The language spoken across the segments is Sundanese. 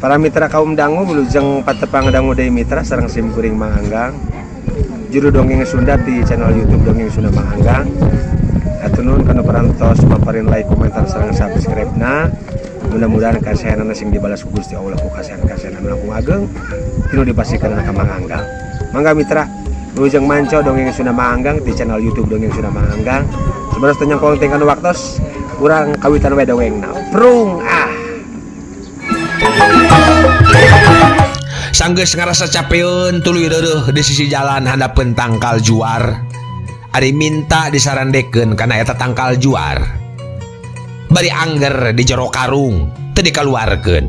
Para mitra kaum dangu wilujeng patepang dangu deui mitra sareng sim kuring Mang Anggang. Juru dongeng Sunda di channel YouTube Dongeng Sunda Mang Anggang. Hatur nuhun kana parantos paparin like, komentar sareng subscribe-na. Mudah-mudahan kasayanana sing dibalas ku Gusti Allah ku kasayan-kasayan anu langkung ageng tinu dipasihkeun ka Mang Anggang. Mangga mitra wilujeng manco Dongeng Sunda Mang Anggang di channel YouTube Dongeng Sunda Mang Anggang. Sebenarnya teu nyangkong teh kana waktos urang kawitan we dongengna. Prung ah. Sanggeus ngarasa capeun tuluy reureuh di sisi jalan handapeun tangkal juar. Ari minta disarandekeun kana eta tangkal juar. Bari angger di jero karung teu dikaluarkeun.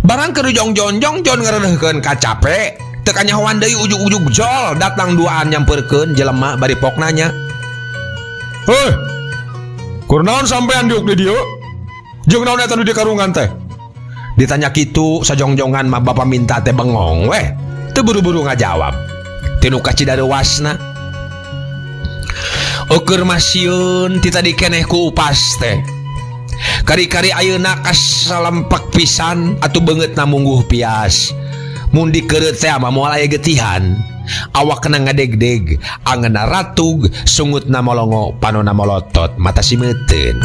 Barang keur jongjon-jongjon ngareureuhkeun kacape, teu kanyahoan deui ujug-ujug jol datang duaan nyampeurkeun jelema bari pok nanya. Heh. Kunaon sampean diuk di dieu? Jeung naon eta nu di karungan teh? Ditanya kitu sajongjongan mah bapa minta teh bengong weh. Teu buru-buru ngajawab. Tinu kacidareuwasna. Eueur mah sieun ti tadi keneh ku upas teh. Kari-kari ayeuna kasalempak pisan atuh beungeutna mungguh pias. Mun dikeureut teh mah moal aya getihan. Awakna ngadegdeg, angeuna ratug, sungutna molongo, panona molotot, mata simeuteun.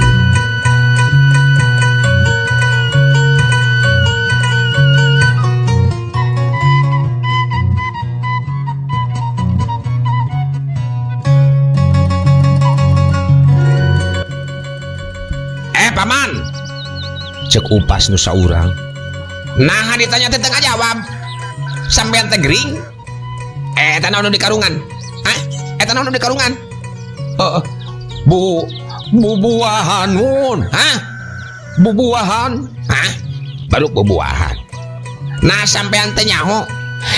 Paman, cek upas nu saurang. Nah, ditanya teh teu ngajawab. Sampean teh gering. Eta naon nu di karungan? Hah? Eta naon nu di karungan? Bu, bubuahan mun. Hah? Bubuahan? Hah? Baru bubuahan. Nah, sampean teh nyaho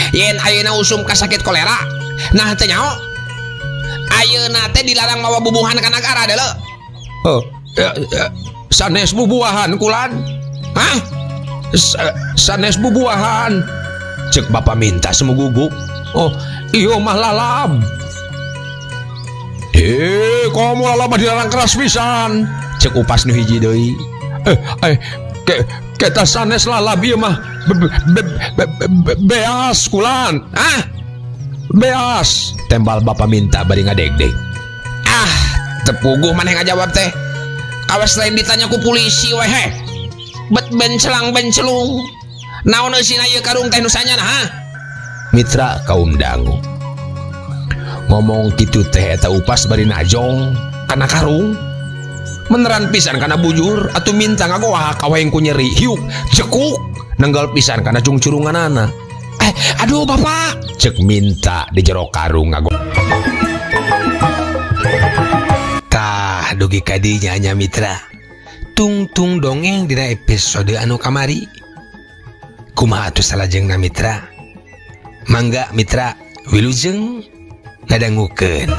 yen ayeuna usum kasakit kolera. Nah, teh nyaho. Ayeuna teh dilarang mawa bubuhan ka nagara deuleu. Sanes bubuahan kulan. Hah? Sanes bubuahan. Cek bapak minta semugugu. Oh, iyo mah lalab. Komo lalab mah dilarang keras pisan. Cek upas nu hiji deui. Kita sanes lalab ieu mah beas kulan. Hah? Beas. Tembal bapak minta bari ngadegdeg. Ah, tepuguh maneh ngajawab teh. Awas lain ditanya ku polisi weh heh. Bet bencelang bencelung. Naon eusina ieu karung teh nu sanyana ha? Mitra kaum dangu. Ngomong kitu teh eta upas bari najong kana karung. Meneran pisan kana bujur atuh minta ngagoah kaweng ku nyeri hiuk cekuk nenggal pisan kana cungcurunganana. Aduh bapak, cek minta di jero karung ngago. Tah dugi ka dinya nya mitra. Tungtung dongeng dina episode anu kamari. Kumaha atuh salajengna mitra? Mangga mitra wilujeng ngadangukeun.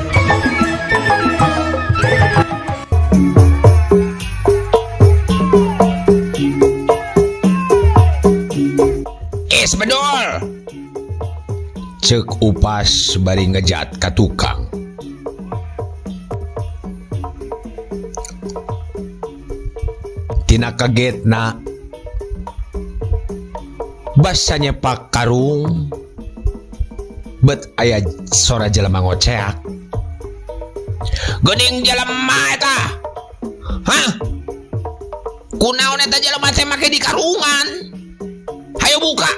Es bedol. Cek upas bari ngejat ka tukang. Tina kagetna basa nyepak karung bet aya sora jelema ngoceak. Geuning jelema eta. Hah? Kunaon eta jelema teh make di karungan? Hayo buka.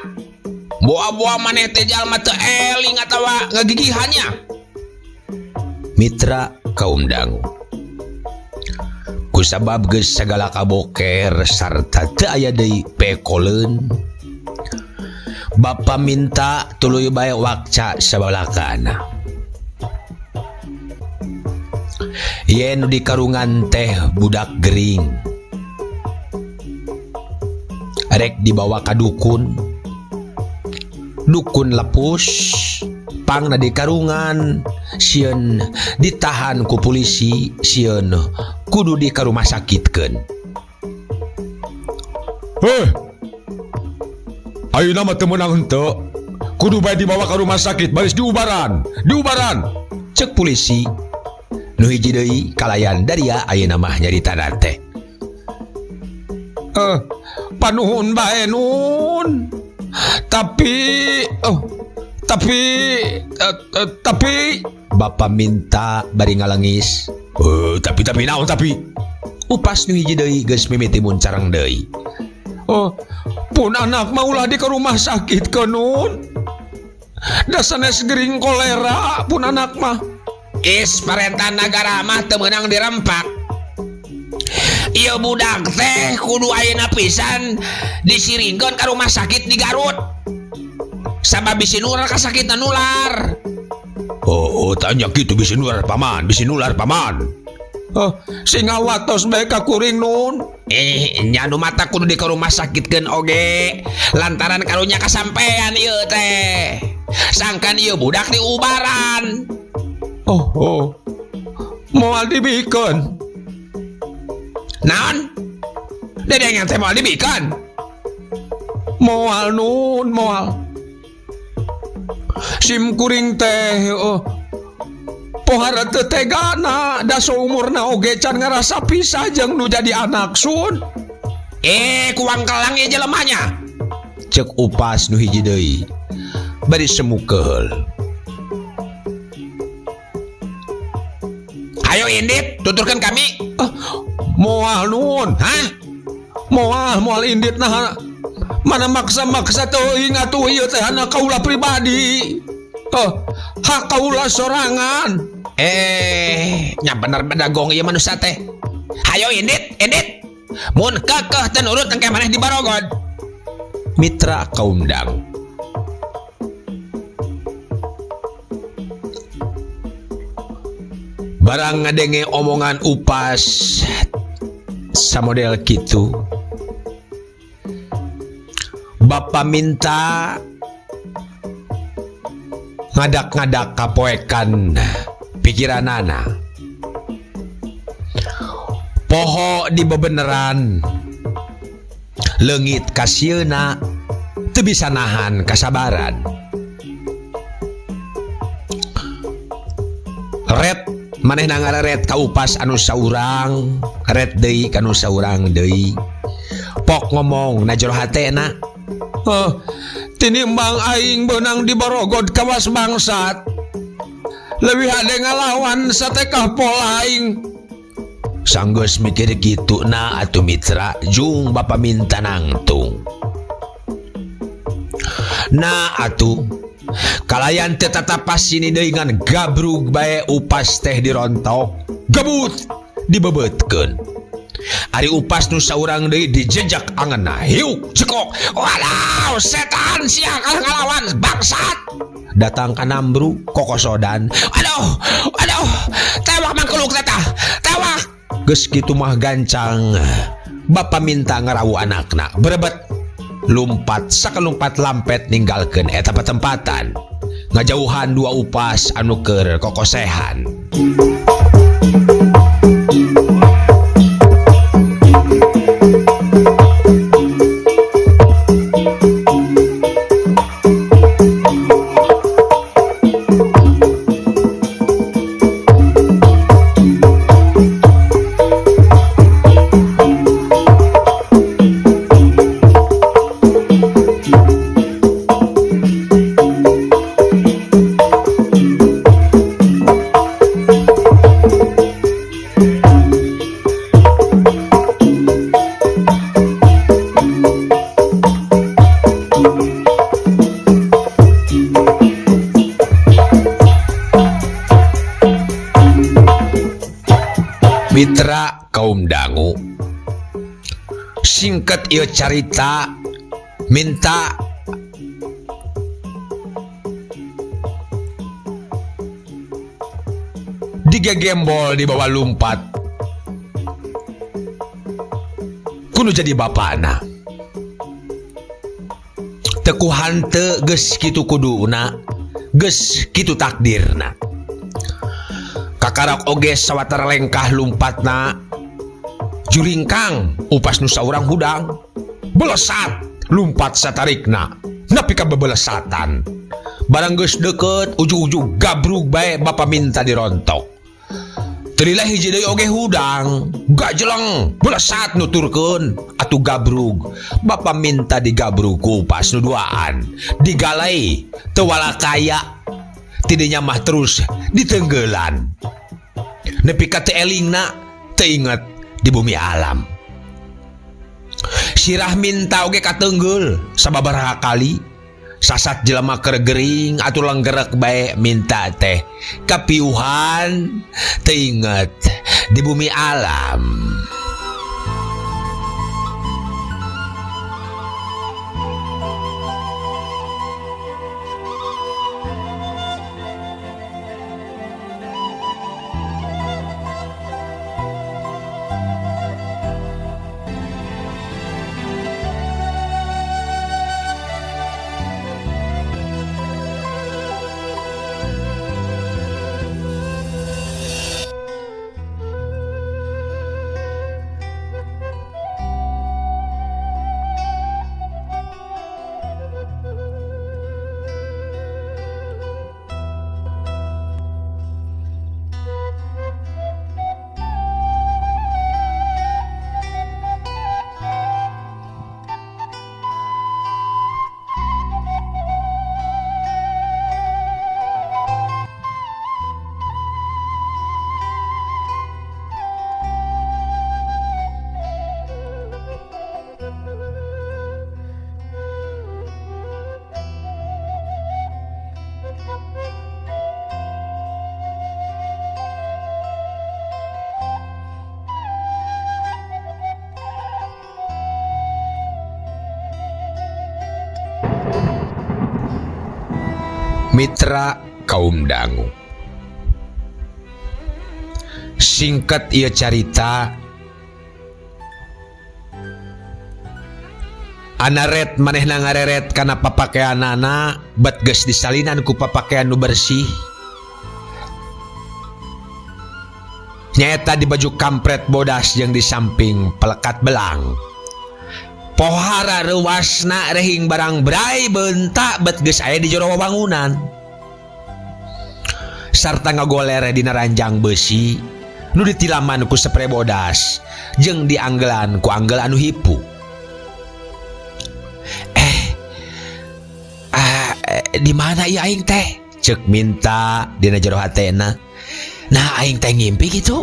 Boa-boa maneh teh jalma teu eling atawa ngagigihannya. Mitra kaum dangu. Kusabab geus sagala kaboker sarta teu aya deui pekoleun. Bapa minta tuluy bae wakca sabalakana. Yen nu di karungan teh budak gering. Rek dibawa ka dukun. Dukun lepus pangna di karungan, sieun ditahan ku polisi, sieun kudu di ka rumah sakitkeun. Heh. Ayeuna mah teu meunang henteu. Kudu bae dibawa ka rumah sakit baris diubaran. Diubaran. Cek polisi. Nu hiji deui kalayan daria ayeuna mah nyaritana teh. Panuhun bae nun. Tapi oh, tapi tapi Bapak minta bari ngalengis. Tapi tapi naon tapi? Upas nu hiji deui geus mimiti muncarang deui. Oh, pun anak mah ulah di ke rumah sakit ke nun. Da sanes gering kolera pun anak mah. Is parentah nagara mah teu meunang dirempak. Ieu budak teh kudu ayeuna pisan disiringkeun ka rumah sakit di Garut. Sabab bisi nular kasakitna nular. Oh, oh tanya gitu bisi nular paman, bisi nular paman. Oh, sing ngawatos bae ka kuring nun. Nya nu mata kudu di ka rumah sakitkeun oge lantaran karunya kasampean ieu teh. Sangkan ieu budak diubaran. Oh, oh. Moal dibikeun. Naon? Dedeng teh moal dibikeun. Moal nun, moal. Sim kuring teh oh, pohara teu tegana da saumurna oge can ngarasa pisah jeung nu jadi anak sun. Kuang kelang ieu jelemanya. Cek upas nu hiji deui. Bari semu keheul. Ayo indit, tuturkan kami. Moal nun. Hah? Moal, moal indit nah. Mana maksa-maksa teuing atuh ieu teh anak kaula pribadi. Oh, hak kaula sorangan. Nya bener bedagong ieu manusia teh. Hayo indit, indit. Mun kekeh teu nurut engke maneh dibarogod. Mitra kaum dang. Barang ngadenge omongan upas samodel kitu. Bapak minta ngadak-ngadak kapoekan pikiranana. Poho di bebeneran leungit kasieuna teu bisa nahan kasabaran. Ret manehna ngareret ka upas anu saurang, ret deui ka nu saurang deui. Pok ngomong na jero hatena. Oh, tinimbang aing beunang diborogod kawas bangsat. Leuwih hade ngalawan satekah pola aing. Sanggeus mikir kitu na atuh mitra jung bapa minta nangtung. Nah atuh kalayan teu tatapas sini deui ngan gabrug bae upas teh dirontok, gebut dibebetkeun. Ari upas nu saurang deui dijejak angeunna hiuk cekok. Walau setan sia kalah ngalawan bangsat. Datang ka nambru kokosodan. Aduh, aduh, tewak mangkeluk teh tah. Tewak. Geus kitu mah gancang. Bapa minta ngarawu anakna. Berebet lumpat sakalumpat lampet ninggalkeun eta patempatan. Ngajauhan dua upas anu keur kokosehan. Mitra kaum dangu singkat ieu carita minta digegembol dibawa lumpat kudu jadi bapana teu hanteu geus kitu kuduna geus kitu takdirna. Kakarak oge sawatara lengkah lumpatna juringkang upas nu saurang hudang belesat lumpat satarikna nepi ka bebelesatan barang geus deukeut ujug-ujug gabrug bae bapa minta dirontok. Teu lila hiji deui oge hudang, gajeleng, belesat nuturkeun atuh gabrug. Bapa minta digabrug ku upas nu duaan, digalai teu walakaya. Tidinya mah terus ditenggelan. Nepi ka teu elingna, teu inget di bumi alam. Sirah minta oge katenggel sababaraha kali. Sasat jelema keur gering atuh lenggerek bae minta teh kapiuhan teu inget di bumi alam. Mitra kaum dangu. Singkat ieu carita, anaret manehna ngareret kana papakeanana bet geus disalinan ku papakean nu bersih. Nyaeta di baju kampret bodas jeung di samping pelekat belang. Pohara reuasna rehing barang brai beunta bet geus aya di jero bangunan. Sarta ngagolere dina ranjang besi nu ditilaman ku spray bodas jeung dianggelan ku anggel anu hipu. Di mana ieu aing teh? Ceuk minta dina jero hatena. Nah aing teh ngimpi kitu.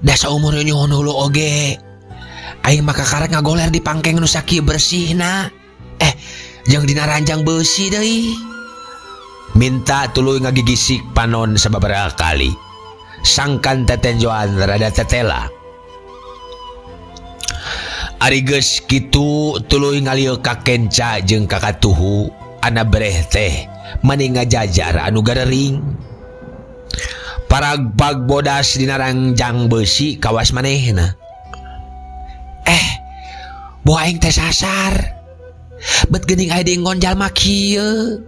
Da saumur nyuhun hulu oge. Aing mah kakarek ngagoler di pangkeng nu sakieu bersihna. Jeung dina ranjang besi deui. Minta tuluy ngagigisik panon sababaraha kali. Sangkan tetenjoan rada tetela. Ari geus kitu tuluy ngalieu ka kenca jeung ka katuhu ana bereh teh mani ngajajar anu garering. Paragpag bodas dina ranjang besi kawas manehna. Boh aing teh sasar. Bet geuning aya di ngonjal mah kieu.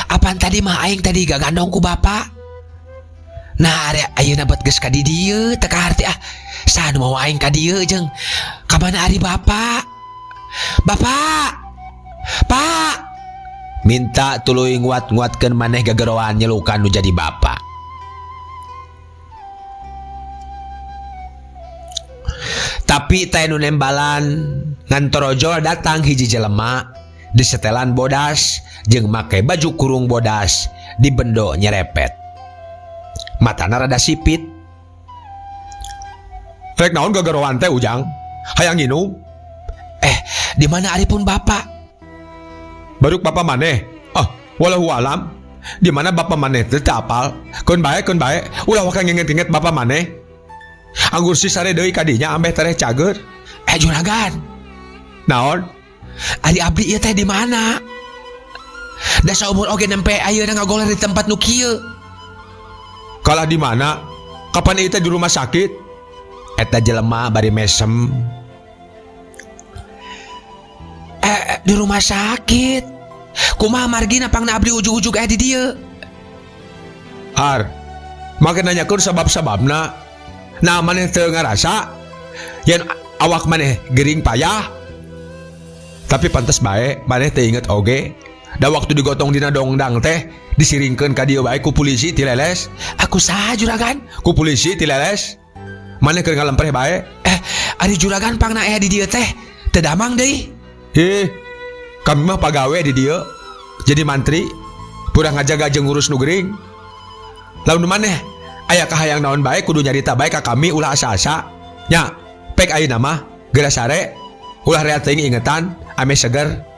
Apan tadi mah aing tadi gagandong ku bapa. Nah, ari ayeuna bet geus ka di dieu teu kaharti ah. Saha nu mawa aing ka dieu jeung ka mana ari bapa? Bapak! Pak! Minta tuluy nguat-nguatkeun maneh gageroan nyelukan nu jadi bapa. Tapi teh nu nembalan ngan torojol datang hiji jelema disetelan bodas jeung make baju kurung bodas dibendo nyerepet. Matana rada sipit. Rek naon gagaroan teh Ujang? Hayang nginum? Di mana ari pun bapak? Baruk bapak maneh. Ah, walau alam. Di mana bapak maneh teh teu apal. Keun bae, keun bae. Ulah waka nginget-inget bapak maneh. Anggur si sare deui ka dinya ambeh tereh cager. Juragan. Naon? Ari abdi ieu teh di mana? Da saumur oge nempe ayeuna ngagoler di tempat nu kieu. Kalah di mana? Kapan ieu teh di rumah sakit? Eta jelema bari mesem. Di rumah sakit. Kumaha margina pangna abdi ujug-ujug aya di dieu? Har, make nanyakeun sabab-sababna. Nah, maneh teu ngarasa yen awak maneh gering payah. Tapi pantes bae maneh teu inget oge. Da waktu digotong dina dongdang teh disiringkeun ka dieu bae ku polisi tileles. Aku saha juragan? Ku polisi tileles. Maneh keur ngalempreh bae. Ari juragan pangna aya di dieu teh. Teu damang deui. Hih, kami mah pagawe di dieu. Jadi mantri, purah ngajaga jeung ngurus nu gering. Lamun maneh aya kahayang naon bae kudu nyarita bae ka kami ulah asa-asa. Nya, pek ayeuna mah geura sare, ulah rea teuing ingetan, ame seger.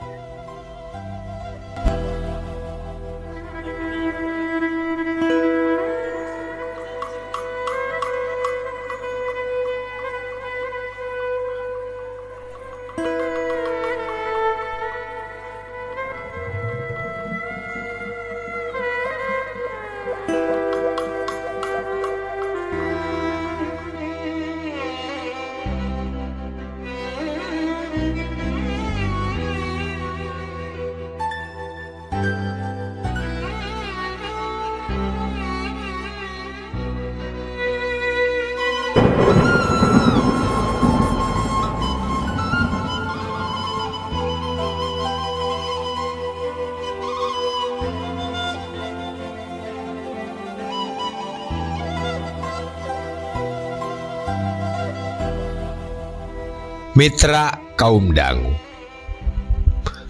Mitra kaum dangu.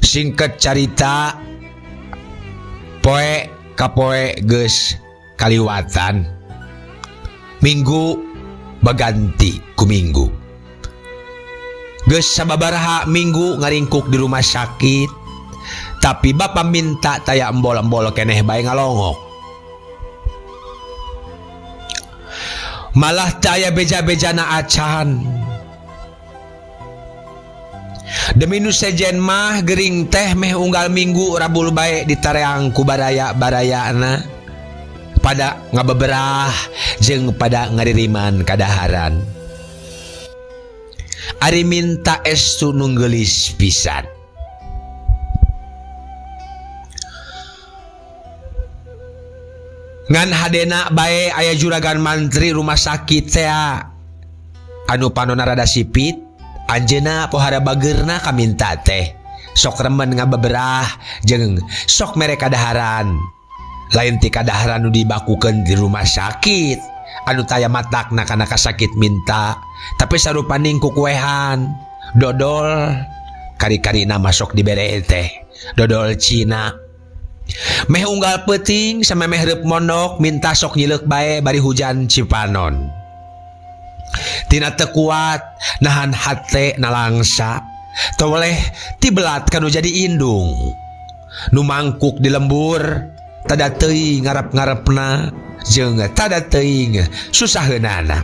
Singkat carita, poe kapoe geus kaliwatan. Minggu baganti ku minggu. Geus sababaraha minggu ngaringkuk di rumah sakit, tapi bapa minta taya embol-embol keneh bae ngalongok. Malah taya beja-bejana acan. Demi nu sejen mah gering teh meh unggal minggu rabul bae ditareang ku baraya-barayana. Pada ngabeberah jeung pada ngaririman kadaharan. Ari minta estu nu geulis pisan. Ngan hadena bae aya juragan mantri rumah sakit tea. Anu panona rada sipit. Anjeuna pohara bageurna kaminta teh. Sok remen ngabeberah jeung sok mere kadaharan. Lain ti kadaharan nu dibakukeun di rumah sakit anu taya matakna kana kasakit minta, tapi sarupaning kukuehan, dodol kari-karina masuk dibere teh, dodol Cina. Meh unggal peuting samemeh reup mondok minta sok nyileuk bae bari hujan cipanon. Tina teu kuat nahan hate nalangsa, toleh tibelat kanu jadi indung. Nu mangkuk di lembur tada teuing ngarep-ngarepna jeung tada teuing susaheunana.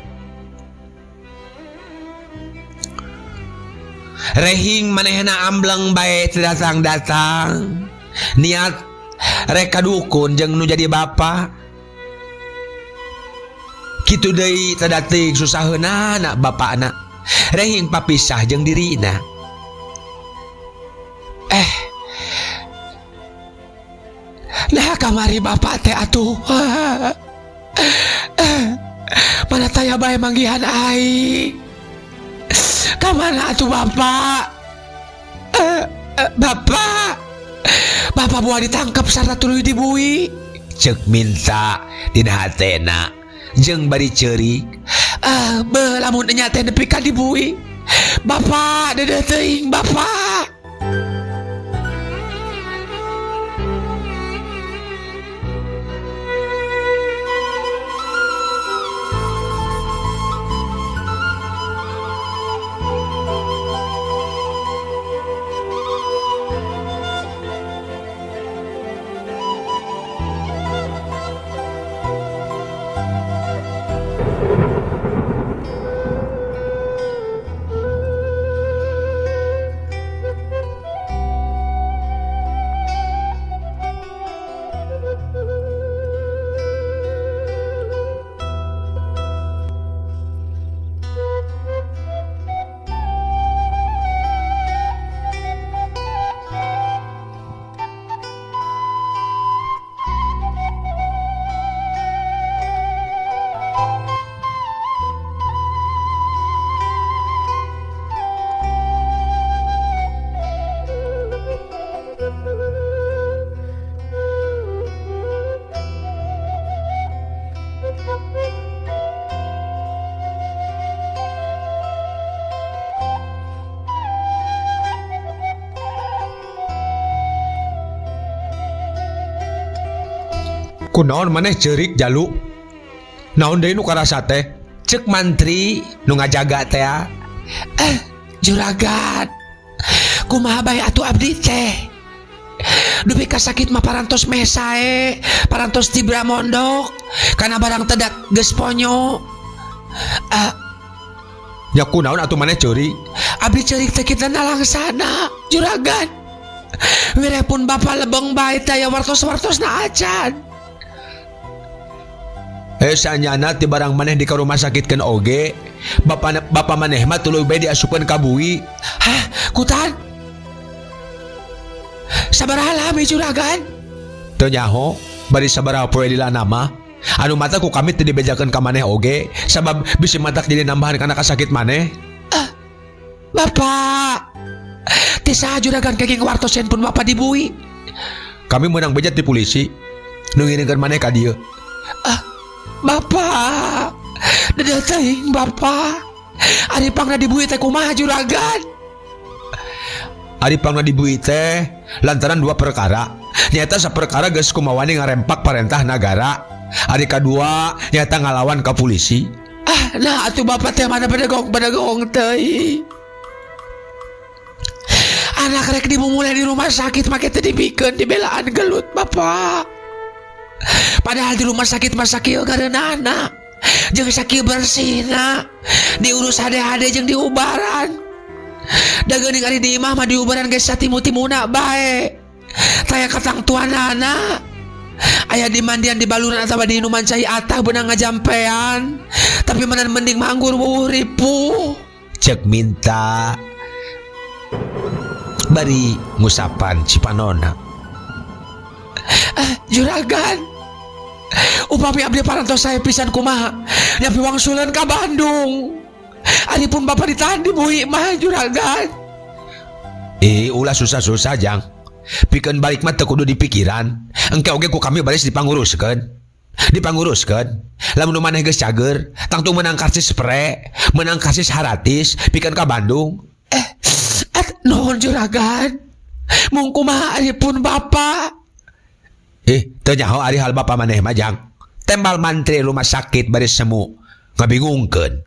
Rehing manehna ambleng bae teu datang-datang. Niat rek ka dukun jeung nu jadi bapa. Kitu deui tada teuing susaheunana bapana. Rehing papisah jeung dirina. Nah kamari bapak teh atuh. Mana taya bae manggihan aing. Kamana atuh bapak? Bapak. Bapak buah ditangkap sarta tuluy dibui. Ceuk minta dina hatena jeung bari ceurik. Beuh lamun enya teh nepi ka dibui. Bapak dedeuh teuing bapak. Kunaon maneh ceurik jalu? Naon deui nu karasa teh? Cek mantri nu ngajaga teh. Eh, juragan. Kumaha bae atuh abdi teh? Dupi ka sakit mah parantos mesae, parantos tibra mondok, kana barang tedak geus ponyo. Ah, Nya kunaon atuh maneh ceurik? Abdi ceurik teh kita nalangsana, juragan. Wireh pun bapak lebeng bae teh aya wartos-wartosna acan. Eh, sanyana ti barang maneh di ka rumah sakitkeun oge, bapak bapak maneh mah tuluy bae diasupkeun ka bui. Hah, kutan? Sabaraha lami, juragan? Teu nyaho, bari sabaraha poe lilana mah. Anu matak ku kami teu dibejakeun ka maneh oge, sabab bisi matak jadi nambahan kana kasakit maneh. Bapak. Ti saha juragan kenging wartos yen pun bapak dibui? Kami menang beja ti polisi nu ngiringkeun maneh ka dieu. Bapak. Dedeh teuing bapak. Ari pangna dibui teh kumaha, juragan? Ari pangna dibui teh lantaran dua perkara. Nyata saperkara geus kumawani ngarempak parentah nagara. Ari kadua nyata ngalawan ka polisi. Ah, nah atuh bapak teh mana bedegong-bedegong teuing. Anak rek dimumule di rumah sakit make teu dibikeun, dibelaan gelut bapak. Padahal di rumah sakit mah sakieu gareunana. Jeung sakieu bersihna. Diurus hade-hade jeung diubaran. Da geuning ari di imah mah diubaran geus satimu-timuna bae. Taya katangtuanana. Aya di mandian di baluran atawa di inuman cai atah beunang ngajampean. Tapi menan mending manggur wuh ripuh. Cek minta bari ngusapan cipanona. Eh, juragan. Upami abdi parantos sae pisan kumaha? Nyapi wangsulan ka Bandung. Ari pun bapak ditahan di bui mah, juragan. Eh, ulah susah-susah, jang. Pikeun balik mah teu kudu dipikiran. Engke oge ku kami baris dipanguruskeun. Dipanguruskeun. Lamun maneh geus cager, tangtu menang karcis pre, menang karcis haratis pikeun ka Bandung. Eh, at, nuhun juragan. Mung kumaha ari pun bapak? Eh, teu nyaho ari hal bapak maneh mah, jang. Tembal mantri rumah sakit baris semu ngabingungkeun.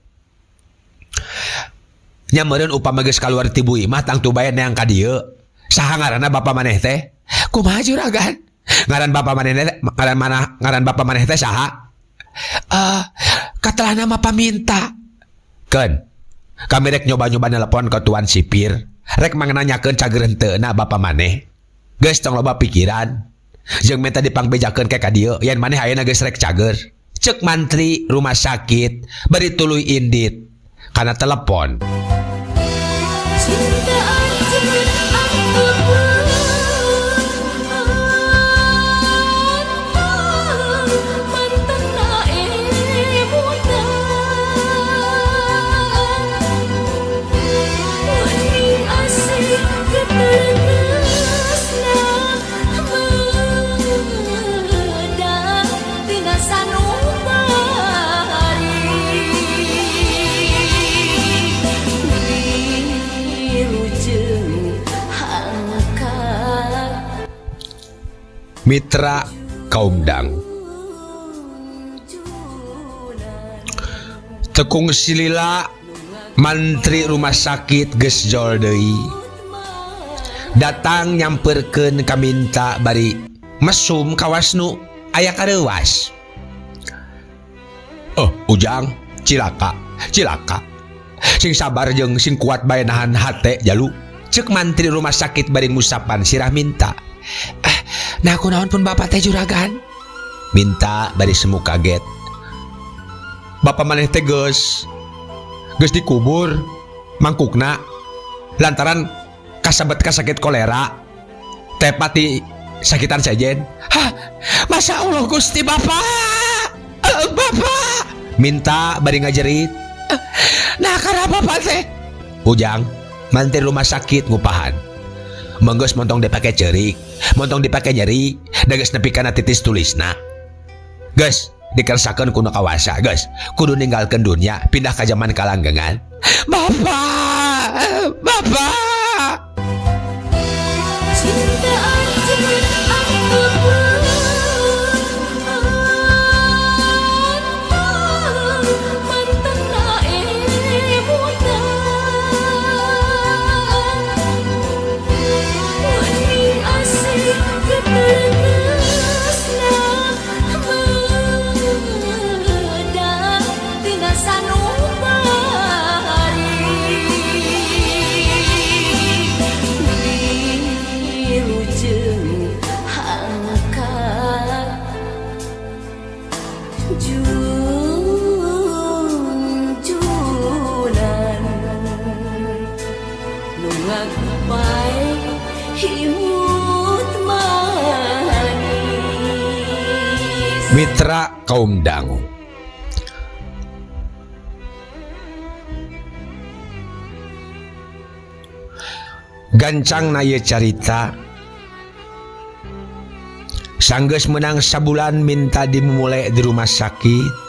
Nya meureun upama geus kaluar ti bui mah tangtu bae neang ka dieu. Saha ngaranna bapak maneh teh? Kumaha, juragan? Ngaran bapak maneh teh ngaran mana, ngaran bapak maneh teh saha? Eh, katelah nama paminta. Keun. Kami rek nyoba-nyoba nelpon ke tuan sipir. Rek mangnanyakeun cager henteu na bapak maneh. Geus, tong loba pikiran. Jeung minta dipangbejakeun ke ka dieu yen maneh ayeuna geus rek cager. Cek mantri rumah sakit bari tuluy indit kana telepon. Cinta anjeun anu mantena emutan Wening asih geteresna Medang tina sanubari Wilujeng hangkat. Mitra Kaumdang. Tekung silila mantri rumah sakit geus jol deui. Datang nyamperkeun kaminta bari mesum kawasnu aya kareuwas. Oh, Ujang, cilaka, cilaka. Sing sabar jeung sing kuat bae nahan hate, jalu. Cek mantri rumah sakit bari ngusapan sirah minta. Eh, nah kunaon pun bapak teh, juragan? Minta bari semu kaget. Bapak maneh teh geus geus dikubur mangkukna lantaran kasabet kasakit kolera tepat di sakitan sejen. Hah, Masya Allah Gusti, bapak. Eh, bapak. Minta bari ngajerit. Nah, karena bapak teh? Ujang, mantri rumah sakit ngupahan. Menggeus montong dipake cerik, montong dipake nyeri, da geus nepi kana titis tulisna. Geus dikersakeun ku nu kawasa, geus kudu ninggalkeun dunia, pindah ka zaman kalanggengan. Bapak, bapak. Cinta anjeun anu Sampai imut manis. Mitra kaum dangu, gancang na ieu carita. Sanggeus menang sabulan minta dimumule di rumah sakit.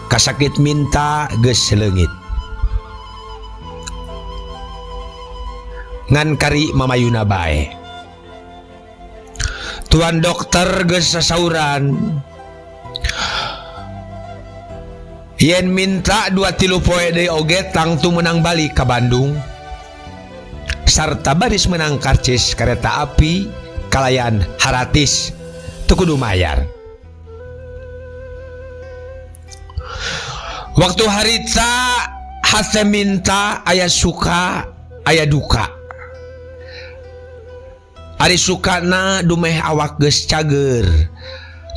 Kasakit minta geus leungit. Ngan kari mamayuna bae. Tuan dokter geus sasauran. Yen minta 2-3 poe deui oge tangtu menang balik ka Bandung. Sarta baris menang karcis kereta api kalayan haratis teu kudu mayar. Waktu harita hate minta aya suka aya duka. Ari sukana dumeh awak geus cager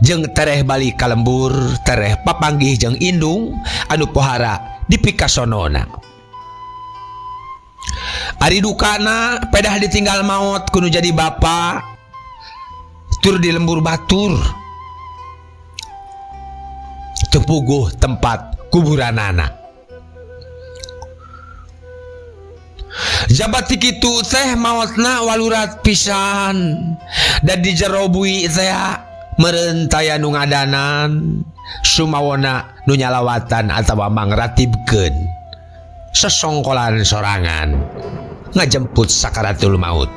jeung tereh balik ka lembur, tereh papanggih jeung indung anu pohara dipikasonona. Ari dukana pedah ditinggal maot kudu jadi bapa tur di lembur batur. Teu puguh tempat kuburanana. Jabat kitu teh maotna walurat pisan dan di jero bui teh meureun taya nu ngadanan sumawona nu nyalawatan atawa mangratibkeun sesongkolan sorangan ngajemput sakaratul maut.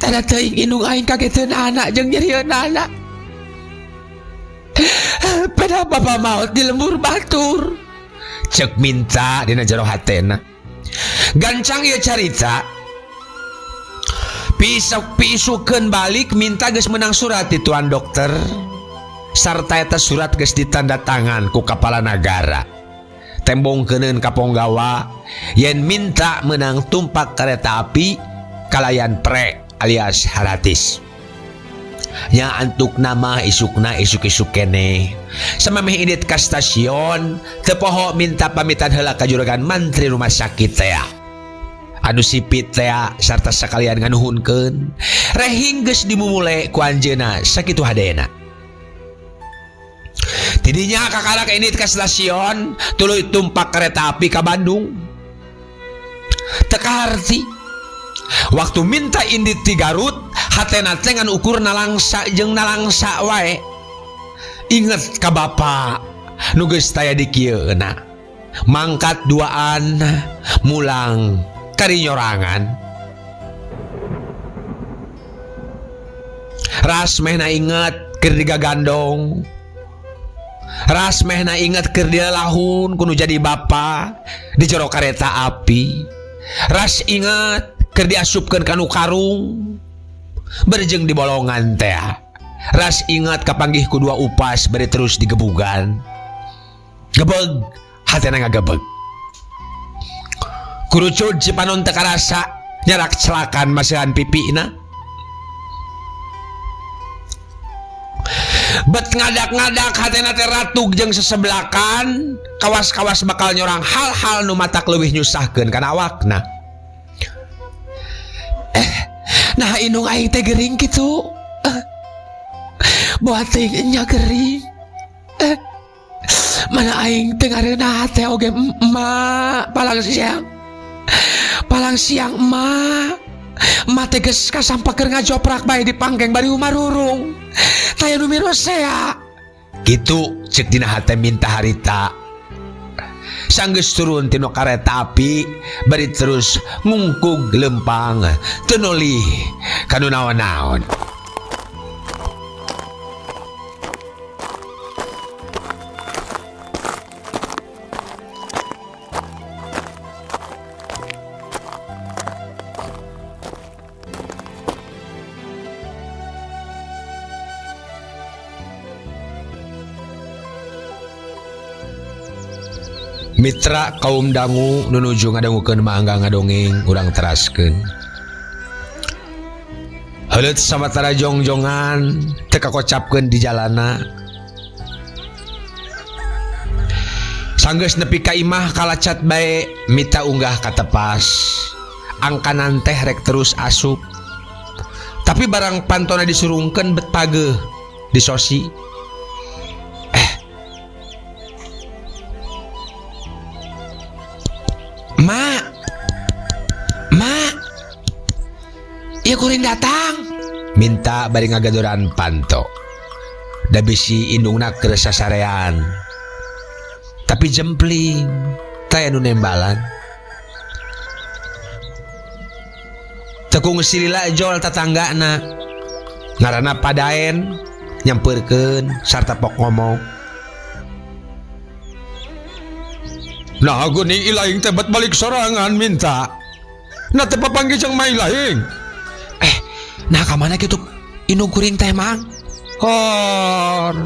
Tanda teuing indung aing kageteun anak jeung nyerieun anak. Pada bapa maut di lembur batur. Cek minta dina jero hatena. Gancang ieu carita. Pisuk-pisukeun balik minta geus menang surat ti tuan dokter. Sarta eta surat geus ditanda tangan ku kapala nagara. Tembongkeuneun ka ponggawa yen minta menang tumpak kereta api kalayan pre alias haratis. Nya antuk nama isukna isuk-isuk kene. Samameh indit ka stasiun teu poho minta pamitan heula ka juragan mantri rumah sakit teh. Anu sipit teh sarta sakalian nganuhunkeun. Rehing geus dimumule ku anjeunna sakitu hadena. Tidinya kakarak indit ka stasiun tuluy tumpak kereta api ka Bandung. Teu kaharti. Waktu minta indit ti Garut hatena teh ngan ukur nalangsa jeung nalangsa wae. Inget ka bapa nu geus taya di kieuna. Mangkat duaan mulang karinyorangan. Ras mehna inget keur digagandong. Ras mehna inget keur dilalahun kudu jadi bapa di jero kareta api. Ras inget keur diasupkeun ka nu karung berjeng di bolongan teh. Ras ingat kapanggih ku dua upas bari terus digebugan. Gebeg hatena ngagebeg. Kurucud cipanon teu karasa nyarak celakan masihan pipina. Bet ngadak-ngadak hatena teh ratug jeung sesebelakan, kawas-kawas bakal nyorang hal-hal nu matak leuwih nyusahkeun kana awakna. Nah indung aing teh gering kitu. Boa teuing nya gering. Mana aing teh ngareunah teh oge emak palang siang. Palang siang emak. Emak teh geus kasampakeun ngajoprak bae di pangkeng bari umarurung. Taya nu mirosea. Kitu ceuk dina hate minta harita. Sanggeus turun tinu kareta api bari terus ngungkug lempang teu nolih ka nu naon-naon. Mitra kaum dangu nunuju ngadangukeun mangga ngadongeng urang teraskeun. Heuleut samatara jongjongan teu kakocapkeun di jalana. Sanggeus nepi ka imah kalacat bae mita unggah ka tepas. Angkanan teh rek terus asup. Tapi barang pantona disurungkeun bet pageuh disosi. Eh. Ma. Ma. Ieu kuring datang. Minta bari ngagadoran panto. Da bisi indungna keur sasarean. Tapi jempling taya nu nembalan. Tekung silila jol tatanggana. Ngaranna Padaen nyampeurkeun sarta pok ngomong. Nah geuning ilaing teh bet balik sorangan minta. Nah teu papanggih jeung ma ilaing. Nah ka mana kitu indung kuring teh mang? Hor.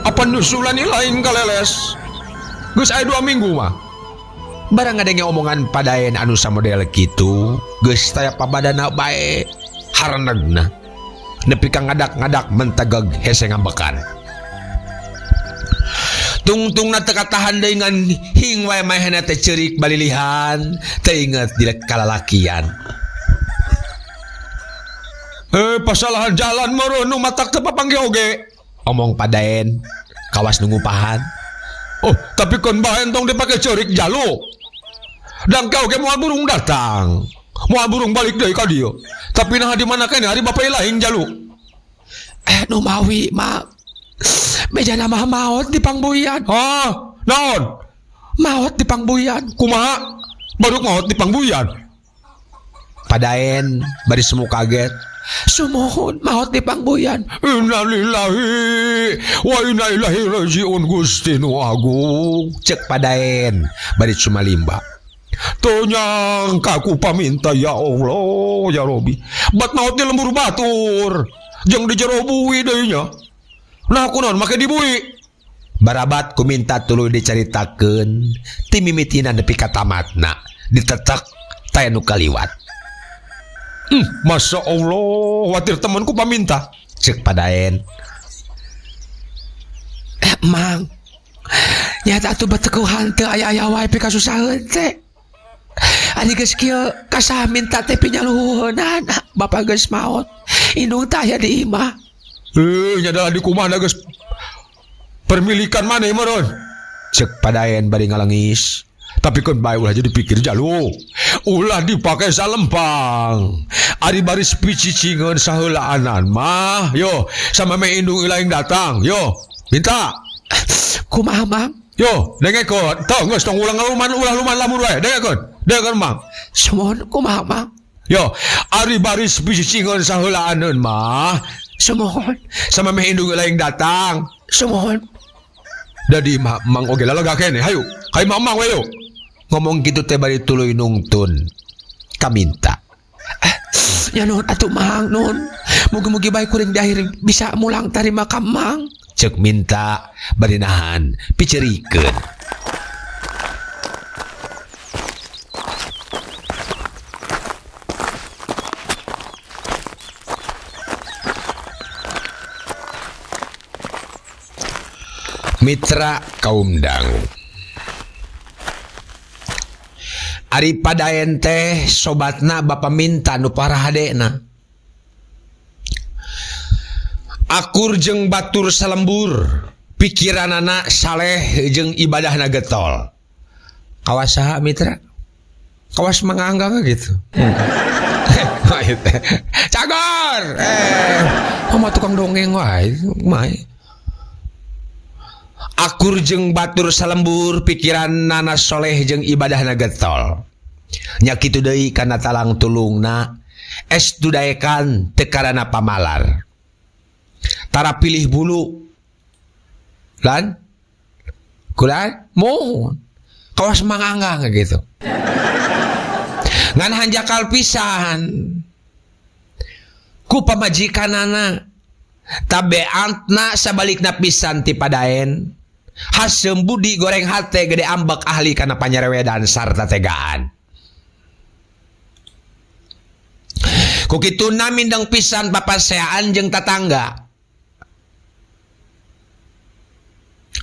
Apa nusulan ilaing kaleles? Geus aya 2 minggu mah. Barang ngadenge omongan Padaen anu samodel kitu, geus taya pabadana bae harenegna. Nepi ka ngadak-ngadak mentegeg hese ngambekan. Tungtungna teu katahan deui ngan hing wae maehna teh ceurik balilihan, teu inget dina kalalakian. Pasalahan jalan meureun nu matak teu papanggih oge. Omong Padaen kawas nu ngupahan. Oh, tapi keun bae entong dipake ceurik jalu. Dan kau ge moal burung datang. Moal burung balik deui ka dieu. Tapi naha di mana keneh ari bapa ilaing jalu. Nu mawi mah bejana mah maot di pangbuyan. Hah? Naon? Maot di pangbuyan. Kumaha? Baruk maot di pangbuyan. Padaen bari semu kaget. Sumuhun maot di pangbuyan. Innalillahi wa inna ilaihi rajiun Gusti nu agung. Cek Padaen bari sumalimba. Teu nyangka ku paminta ya Allah ya Robi. Bat maot di lembur batur. Jeung di jero bui deui nya. Nah kunaon make dibui? Barabat ku minta tuluy dicaritakeun ti mimitina nepi ka tamatna ditetek taya nu kaliwat. Masya Allah, watir temanku paminta. Cek Padaen. Mang, nyata atuh betekuhan teu aya-aya wae pikasusaheun teh. Ari geus kieu kasah minta teh pinyaluhunan, bapak geus maot. Indung teh aya di imah. Nya adalah di kumaha geus permilikan maneh meureun. Cek Padaen bari ngalengis. Tapi keun bae ulah jadi pikir jalu. Ulah dipake salempang. Ari baris picicingeun saheulaanan mah, yo sama me indung ilaing datang, yo minta. Kumaha mang? Yo, dengekeun. Tong geus tong ulah ngaluman, ulah luman lamun wae. Dengekeun. Dengekeun mang. Sumuhun kumaha mang? Yo, ari baris picicingeun saheulaaneun mah. Sumuhun. Sama me indung ilaing datang. Sumuhun. Dadi mah mang oge lalaga keneh, hayu. Hayu mang we yo. Ngomong gitu teh bari tuluy nungtun. Kaminta. Ya nuhun atuh mang nun. Mugi-mugi bae kuring di akhir bisa mulang tarima ka mang. Cek minta bari nahan picerikeun. Mitra kaum dangu. Ari Padaen teh sobatna bapa minta nu parahadena. Akur jeung batur salembur, pikiranana saleh jeung ibadahna getol. Kawas saha mitra? Kawas manganggang gitu. Cagor. Mah tukang dongeng wae, kumaha. Akur jeung batur salembur, pikiranana soleh jeung ibadahna getol. Nya kitu deui kana talang tulungna, es dudaekan teu karana pamalar. Tara pilih bulu. Lan? Kulan? Mohon. Kawas manganggang gitu. Ngan hanjakal pisan. Ku pamajikanana. Tabeantna sabalikna pisan ti Padaen. Hasem budi goreng hate gede ambek ahli kana panyarewedan sarta tegaan. Ku kituna mindeng pisan papaseaan jeung tatangga.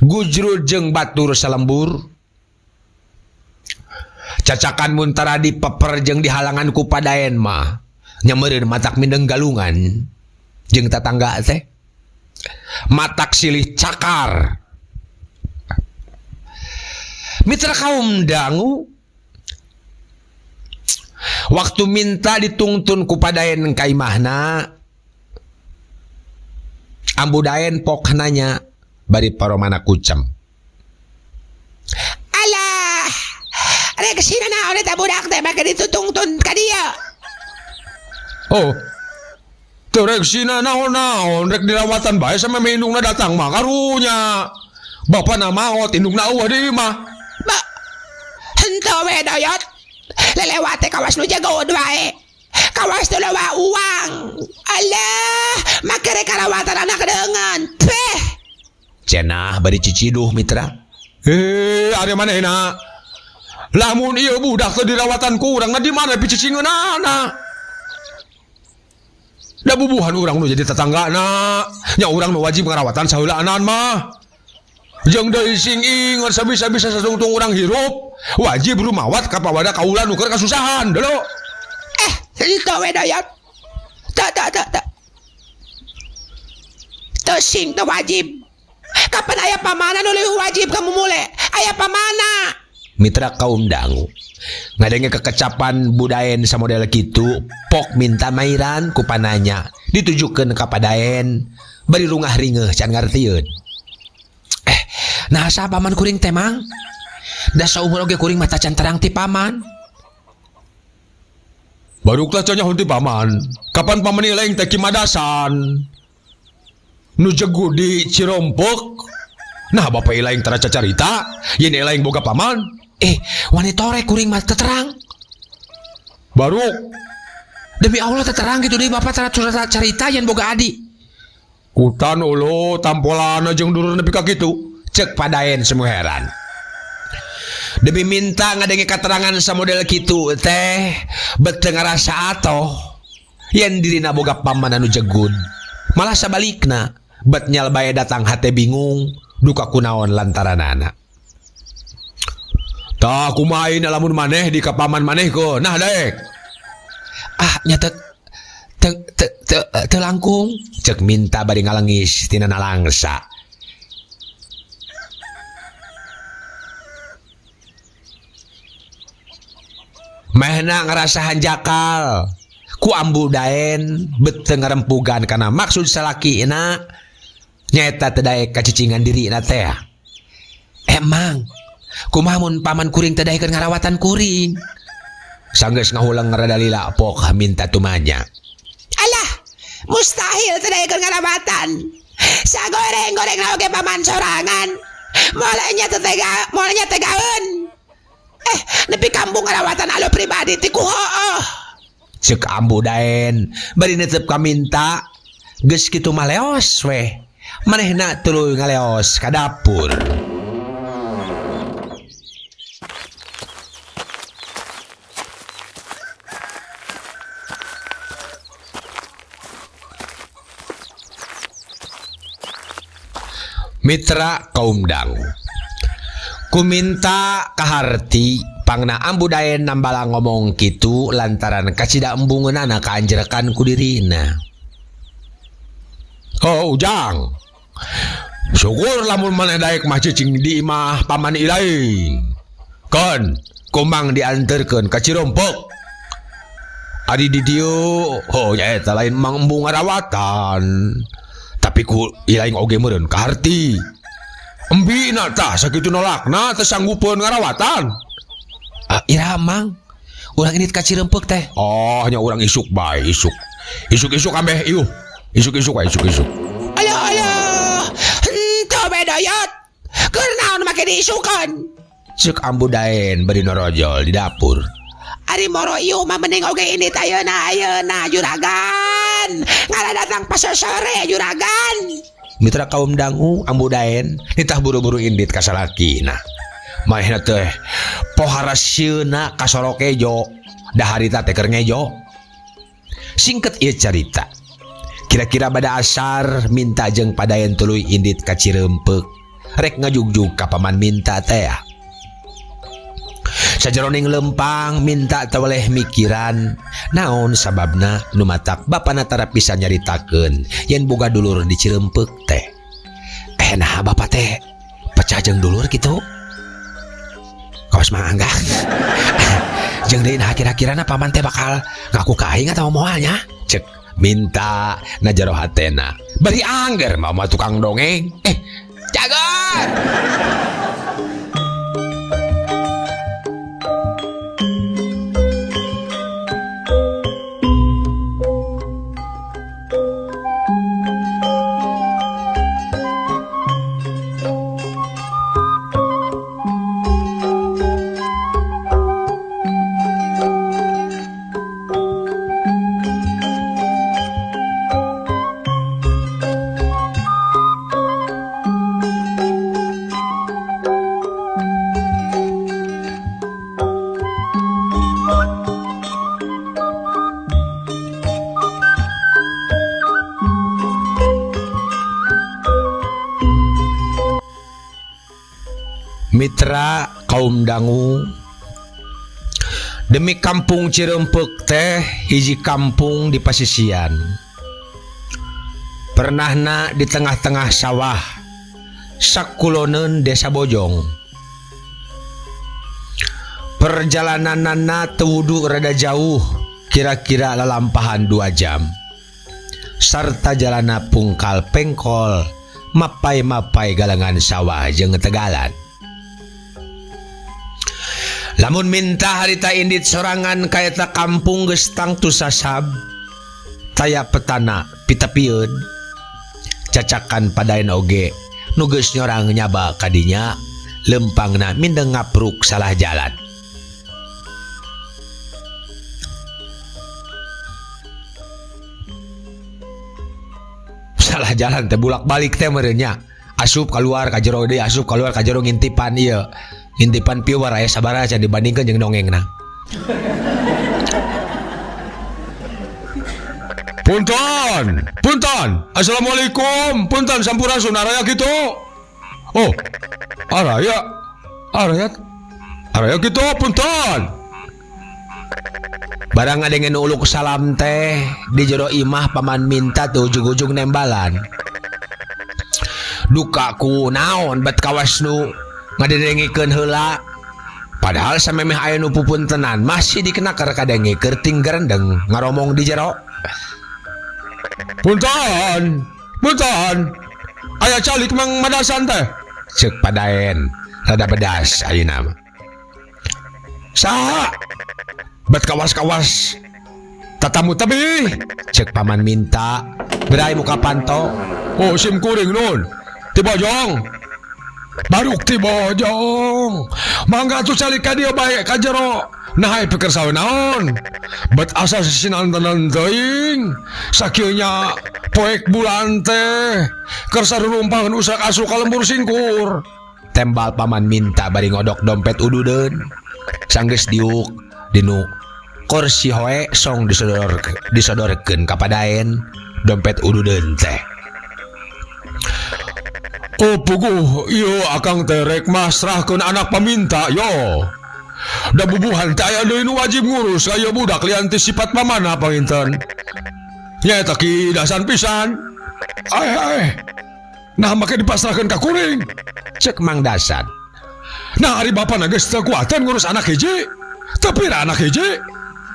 Gujrud jeung batur salembur. Cacakan mun tara dipeper jeung dihalangan ku padaen mah nya meureun matak mindeng galungan jeung tatangga teh. Matak silih cakar. Mitra kaum dangu waktu minta ditungtun ku padaen ka imahna Ambu Daen pok nanya bari paromana kucem. Alah, rek sina naon eta budak teh make ditutungtun ka dieu. Oh. Teu rek sina naon-naon rek dirawatan bae sama indungna datang mah karunya. Bapana maot indungna eueuh di imah. Ba, henteu we doyot. Lelewat teh kawas nu jagoan wae. Kawas teu loba uang. Alah, make rek karawatan anak deungeun. Peh. Cenah bari ciciduh mitra. Eh, ari manehna. Lamun ieu budak teu dirawatan ku urang di mana picicingeunana. Da bubuhan urang nu jadi tetanggana. Nya urang nu wajib ngarawatan saheulaanan mah. Jeung deui sing inget sabisa-bisa satungtung urang hirup, wajib rumawat ka pawada kaula nu keur kasusahan, dulu. Eh, henteu we doyot. Teu teu teu teu. Teu sing teu wajib. Kapan aya pamana nu leuwih wajib kamu mule? Aya pamana. Mitra kaum dangu. Ngadenge kekecapan budaen samodel kitu, pok minta mairan ku pananya ditujukeun ka padaen bari rungah ringeuh can ngartieun. Nah asa paman kuring teh mang? Da saumur oge kuring mah tacan terang ti paman. Baruklah cenah ti paman. Kapan paman ieu teh kimadasan? Nu jegu di Cirompok. Nah bapak ilaing tara cacarita, yen ilaing boga paman. Wani tore kuring mah terang. Baruk. Demi Allah terang gitu deui bapak tara carita yen boga adi. Kutan ulo tampolana jeung dulur nepi ka kitu. Cek padaen semua heran. Demi minta ngadenge keterangan samodel kitu teh bet teu ngarasa atoh yen dirina boga paman anu jegun. Malah sabalikna bet nyal bae datang hate bingung duka kunaon lantaranana. Tah kumaha lamun maneh di ka paman maneh ke? Nah daek. Ah nya teu teu teu teu langkung cek minta bari ngalengis tina nalangsa. Mehna ngerasa hanjakal ku ambu daen bet teu ngarempugan kana maksud salakina nyaeta teu daek kacicingan dirina teh. Emang kumaha mun paman kuring teu daekeun ngarawatan kuring? Sanggeus ngahuleng rada lila pok minta tumanya. Alah, mustahil teu daekeun ngarawatan. Sagoreng-goreng oge paman sorangan. Moalnya teu tega, moalnya tegaeun. Nepi kampung ngarawatan alo pribadi ti ku hooh. Ceuk ambu daen bari netep kaminta geus kitu mah leos weh. Manehna tuluy ngaleos ka dapur. Mitra kaum dangu. Kuminta kaharti pangna ambu daen nambala ngomong kitu lantaran kacida embungeunana kaanjerekan ku dirina. Oh Ujang, syukur lamun maneh daek mah cicing di imah paman ilaing. Kon kumang dianterkeun ka Cirompok. Ari di dieu, oh nyaeta lain mang embung ngarawatan. Tapi ku ilaing oge meureun kaharti. Embina tah sakitu nolakna teu sanggupeun ngarawatan. Ah, iraha mang? Urang ini ka Cirempek teh. Oh, nya urang isuk bae, isuk. Isuk-isuk ambeh iuh. Isuk-isuk wae, isuk-isuk. Alah alah. Henteu we doyot. Keur naon make diisukeun? Ceuk ambu daen bari norojol di dapur. Ari moro ieu mah mending oge ini teh ayeuna ayeuna juragan. Ngalah datang pas sore juragan. Mitra kaum dangu ambu daen nitah buru-buru indit ka salakina. Manehna teh pohara sieuna ka sorok kejo, da harita teh keur ngejo. Singket ieu carita. Kira-kira bada asar minta jeung padaen tuluy indit ka Cirempek. Rek ngajugjug ka paman minta teh. Sajeroning lempang minta teweleh mikiran naon sababna nu matak bapana tara bisa nyaritakeun yen boga dulur di Cirempeuk teh. Nah bapak teh pecah jeung dulur kitu. Kawas Mang Anggang. Jeung deui nah kira-kirana paman teh bakal ngaku ka aing atawa moal nya? Cek minta na jero hatena. Bari angger mah tukang dongeng. Jagon. Mitra kaum dangu demi kampung Cirempeuk teh hiji kampung di pasisian. Pernahna di tengah-tengah sawah sakuloneun desa Bojong. Perjalananana teu wudu rada jauh, kira-kira lalampahan 2 jam. Sarta jalana pungkal pengkol, mapai-mapai galengan sawah jeung tegalan. Lamun minta harita indit sorangan kaeta kampung geus tangtu sasab, taya petana pitapieun, cacakan padaen oge nu geus nyorang nyaba kadinya, lempangna mindeng ngapruk salah jalan. Salah jalan teh bulak-balik teh meureun nya. Asup keluar ka jero deui, asup keluar ka jero ngintipan ieu. Ngintipan viewer aya sabaraha can dibandingkeun jeung dongengna. Punten, punten. Assalamualaikum, punten sampurasun araya kitu. Oh, araya, araya, araya kitu punten. Barang ngadengen uluk salam teh di jero imah paman minta tuh ujug-ujug nembalan. Duka ku naon bet kawas nu ngadengikeun heula. Padahal samemeh aya nu pupuntenan masih dikenaker kadenge keur ting gerendeng ngaromong di jero. Punten, punten. Aya calik mang madasan teh. Ceuk padaen rada bedas ayeuna mah. Saha? Bet kawas-kawas tatamu tebih. Ceuk paman minta berai muka panto. Oh sim kuring nun. Ti Bojong. Baruk ti Bojong. Mangga atuh calik ka dieu bae ka jero. Nah pikir sawe naon. Bet asa sisinantenan teuing. Sakieu nya poek bulan teh keur sarurumpang usak asu ka lembur singkur. Tembal paman minta bari ngodok dompet ududeun. Sanggeus diuk dinu kursi hoe song disodorkeun ka padaen dompet ududeun teh. Oh puguh, ieu akang teh rek masrahkeun anak paminta yo. Da bubuhan teh aya deui nu wajib ngurus ka ieu budak lian ti sifat pamana panginten. Nyaeta ki dasan pisan. Aeh aeh. Nah make dipasrahkeun ka kuring. Cek Mang Dasan. Nah ari bapana geus teu kuateun ngurus anak hiji. Teu pira anak hiji.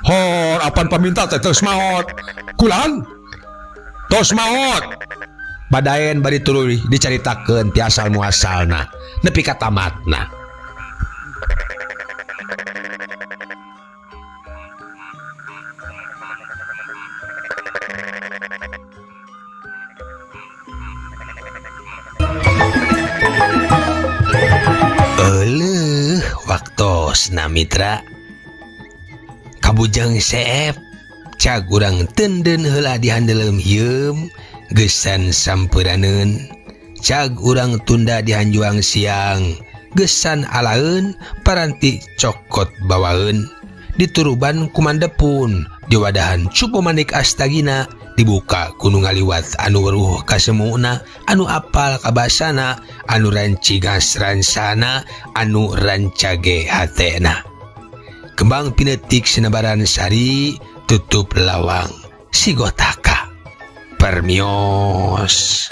Hor apan paminta teh tos maot. Kulan. Tos maot. Padaen bari tuluy dicaritakeun ti asal muasalna nepi ka tamatna. Euleuh waktosna mitra. Kabujang seep cag urang tenden heula dihandeleum hieum gesan sampuraneun. Cag urang tunda dihanjuang siang gesan alaeun paranti cokot bawaeun. Dituruban ku Mandepun, diwadahan Cupu Manik Astagina, dibuka ku nu ngaliwat anu weruh kasemuna, anu apal kabasana, anu rancigas ransana, anu rancage hatena. Kembang pinetik sinebaran sari, tutup lawang sigotaka. Permios.